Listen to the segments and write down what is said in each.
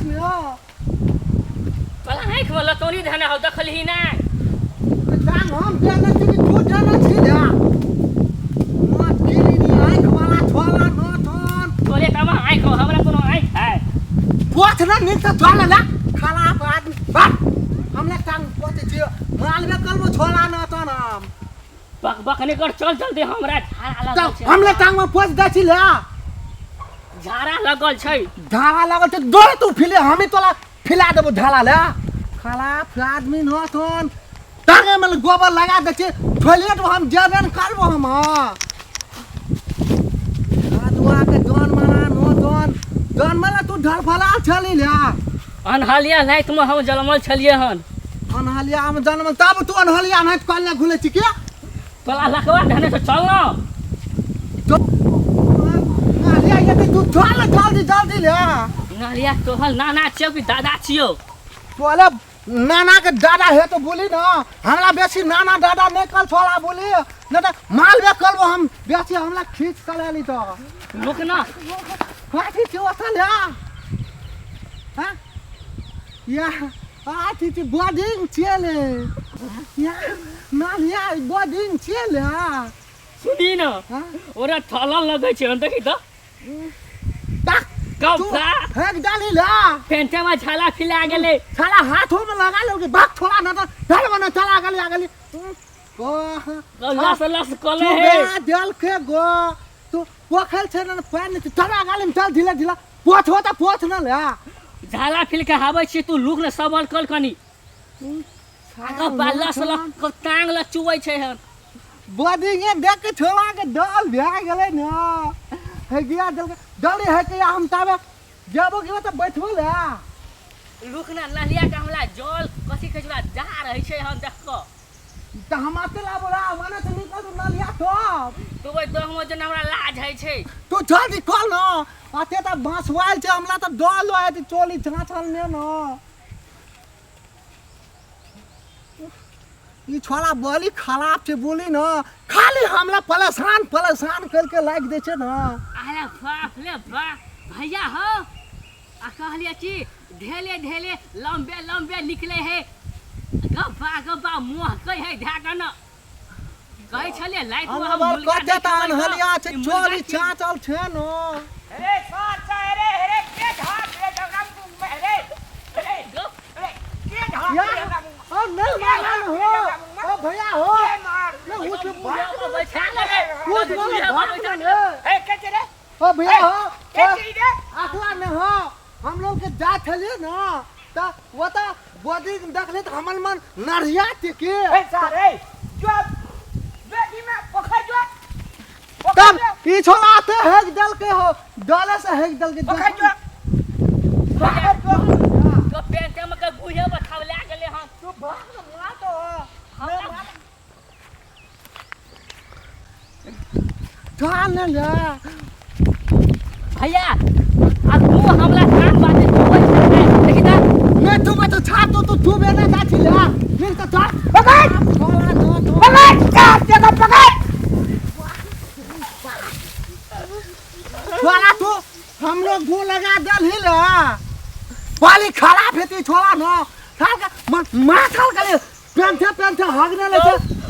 ने। तोरा आँखि में लतौनी धने हौ, देखलही नहि? टांग हम देने छी कि तू देने छी ले? माथ गिरी आँखि वाला छोला न थन। तोरे कमा आँखि हौ, हमरा कोनो आँखि है? पोछ न नीक से चल ले खराब आदमी। बात हमले टांग पोते छी मालबे कलबो छोला न तन हम। बक बक नहि कर, चल जल्दी, हमरा झाड़ा लगल छै। हमले टांग में पोछ दै छी ले। झाड़ा लगल छै। झाड़ा लगल छै, दौड़ तू फिले, हमी तोला फिला देबो झाड़ा ले। खराब आदमी न तन टांगे में गोबर लगा दै छी। टॉयलेट में हम जेबे न करबो हम। हाँ दुआ के जन माना न तन जन माना तू ढलफला छली ले। अनहलिया राति में हम जलमल छलियै हन। अनहलिया हम जन्म तब तू अनहलिया नहीं कल ना घुले छी के? तोला लखवा धने से चल न। तो नहलिया ये तू चल जल्दी जल्दी ले। नहलिया तोहर नाना छियौ कि दादा छियौ? तोले नाना के दादा है तो बोली ना, हमरा बेसी नाना दादा नहीं कल छोला बोली न त मालबे कलबो हम बेसी हमरा खींच कलेली तो। रुक न। काठी छियौ असल है। हाँ या आथी छी बोर्डिंग छियै ले या नालिया बोर्डिंग छियै ले। सुनी न। हाँ? ओरा थलल लगै छै हन, देखी त। ताक कपड़ा फेंक डाली ले। पेंटे में झाला फिला गेलै। साला हाथों में लगा लो के भाग थोड़ा न त डर बना चला गेली आ गेली। ओ लस लस कले हे। चुबा देल के गो तू पोखल छै न पानि चला गेली, चल धीरे धीरे पोछ हो त पोछ न ले। झाला फिल के हाबै छी तू लुक न सबल कल कनी। आगा लस लस टांग ल चुबै छै हन। बॉडी देख के छोड़ा के डल भए गेलै न हे गिया दल डली है के हम ताबे जाबो के त बैठबो ले। रुक न नलिया के हमरा जल कथी कहै छै जा रहै छै हन देख क। त हम आते लाबो रा माने से निकल तू नलिया तो तू ओइ दहमो जेना हमरा लाज होइ छै। तू जल्दी कल न अते त बांसवाल छै हमरा त डल है त चोली झांचल ने न। ई छोड़ा बड़ी खराब छै बोली न, खाली हमरा परेशान परेशान करके लागि दै छै न। अरे बाप रे बाप भैया हो, आ कहलिए कि ढेले ढेले लंबे लंबे निकले है गब्बा गब्बा मुँह कह है ध्यान न कहै छलिए लाइट में हम अनवर मुर्गा कते त देखबै अनहलिया छै ई मुर्गा चोरी की- चाचल छै न। अरे सार सा अरे अरे के ढाक रे जगरा मुंह में अरे अरे गप अरे के ढाक या रे जगरा मुंह में ओ नहीं मारल हो ओ भैया हो के मार नहीं उठ बुढ़िया पर बैठा ले उठ बुढ़िया पर बैठा ले। ए के रे ओ भैया हो के रे अखला न हो हम लोग के जा छलिए न त वो त बॉडी देखले त हमर मन नरिया के। ए सार ए जो बेटी में पोखर जो तब ई छोड़ा आते हेक दल के हो डले से हेक दल के पोखर जो पोखर जो गप पेंटे में के बुढ़िया पर खवला गेले हन। तू भाग न मुआ तो हमरा चल न ले भैया आ तू हमरा काम बाटे तू देखी त मैं तू मत छा तो तू तू बेना जा छी ले मिल तो चल पकड़ छोड़ा न तो पकड़ चार जगह पकड़ छोड़ा तू हम लोग गो लगा दल ही ले पाली खराब हेती छोड़ा न साल का माथल के पेंथे पेंथे हगने ले ओ,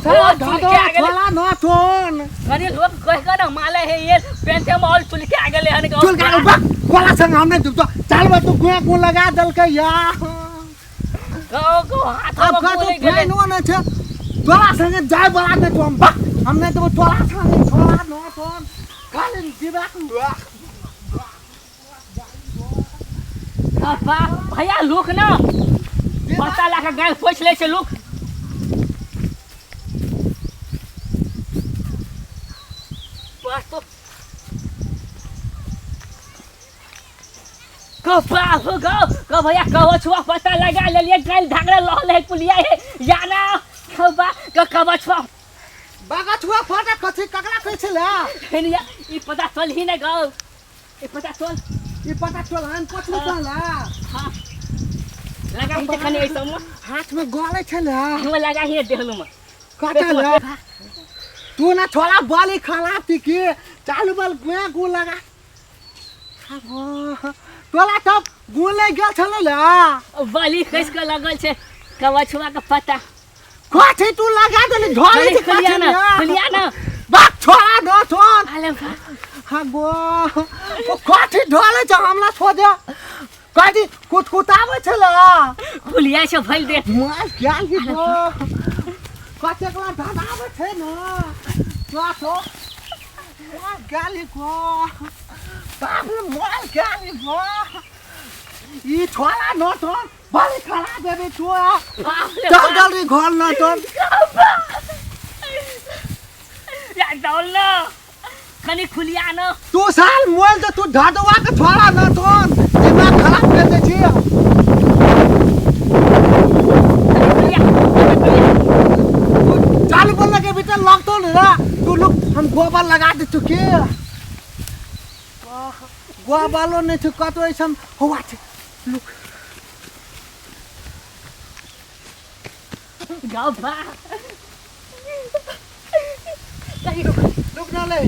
साला चुलके ढाडो आ गेलै। छोड़ा न तोन कनी लोग कह के न माले हे ये पेंटे में और चुलके आ गेले हन। चुल के बा कोला संग हमने तू चल बा तू गुआ गु लगा दल के या गो गो हाथ अब में का तो बोले गेले। फैन न छे तोरा संगे जाय बला ने तो हम बा हमने तो तोरा संगे छोड़ा न तोन खाली दिमाग बाबा भैया लोक न पता ला के गाय पोछ ले छै लोक। बस तो कपा हो गो को भैया कहो छुआ पता लगा लेलिए गाय धागड़ा लहल है पुलिया है या ना कबा क कबा छुआ बागा छुआ फटा कथी ककरा कहै छले हेनिया ई पता चल ही न गो ई पता चल ई पता चल हम कथी चल हां लगा ही कने ऐसा में हाथ में गले छले हम लगा ही देहलु में कटल तू ना छोड़ा बाली खराब थी के चालू बल गुआ गु लगा। तोला तब गुले गेल छलै ला। बलि खसि कऽ लगल छै कवछुआ के पत्ता। कथी तू लगा देली ढोले छै? खुलिया ना, खुलिया ना। बाप छोड़ा दो छोड़। अले बा। हाँ गो, ओ कथी ढोले छै हमरा छोड़ दे। कथी कुतकुताबै छै ला? खुलिया छै भइल दे। मार क्या ही गो, कतेक ला धनाबै छै न तो तो मार गाली गो, बाप रे, मार गाली गो। ई छोड़ा न तो बड़ी खराब हेबे तू। बाप रे। चल जल्दी घर न तो। या दौड़ न, कनि खुलिया न। तू साल मोल दे, तू ढडवा के छोड़ा न तो दिमाग खराब कर दे छी। खुलिया, खुलिया। चालू बोलने के भीतर लगतो नहीं रा तू। लोग हम गोबर लगा दे चुके, गोबरो नहीं छु कतो ऐसा हुआ छे। लुक गाँव बा, कहीं रुक। लुक न ले।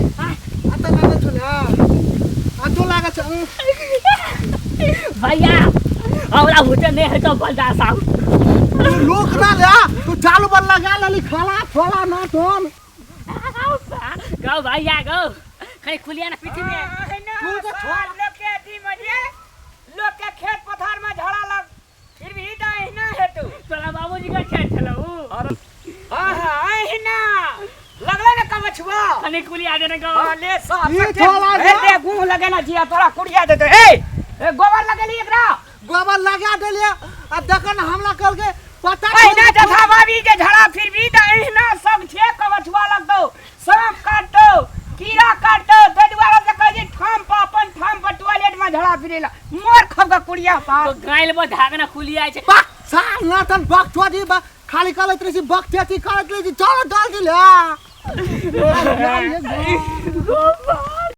आता लागे छु ले, आ तो लागे छ। भैया, हमरा भूते नहीं है तो बर्दाश्त आउ। तू लुक न ले, तू चालू बल लगा लेली खाला छोड़ा न तोन। गौ भैया गौ, कहीं खुलिया ना पीछे में। तू तो छोड़। लोग के अथी में जे लोग के खेत पथार में झड़ा लग फिर भी त एहिना हेतु। तोरा बाबूजी का खेत छलौ? हाँ हाँ, एहिना लगले ने कमछुआ। कनी कुलिया दे ने गौ। हाँ ले सब। ई छोड़ा ए दे। दे गुह लगे ना जिया तोरा कुड़िया देते। ए ए, गोबर लगेली एकरा? गोबर लगा देलिए आ देख न हमला करके पता। एहिना जथा भाभी जे झड़ा फिर भी त एहिना सब छे, कमछुआ लगतौ, सांप काटतौ, कीड़ा काटतौ। ताहि दुआरे से कहै छै ठाम पर अपन ठाम पर टॉयलेट में झड़ा फिरेला मोर खब के कुड़िया पार। तो गाइल में धागना खुलिया छै। बक साल न तन बक छोड़ी बा, खाली करैत रहै छी बक चेती करैत रहै छी। चलो जल्दी ले।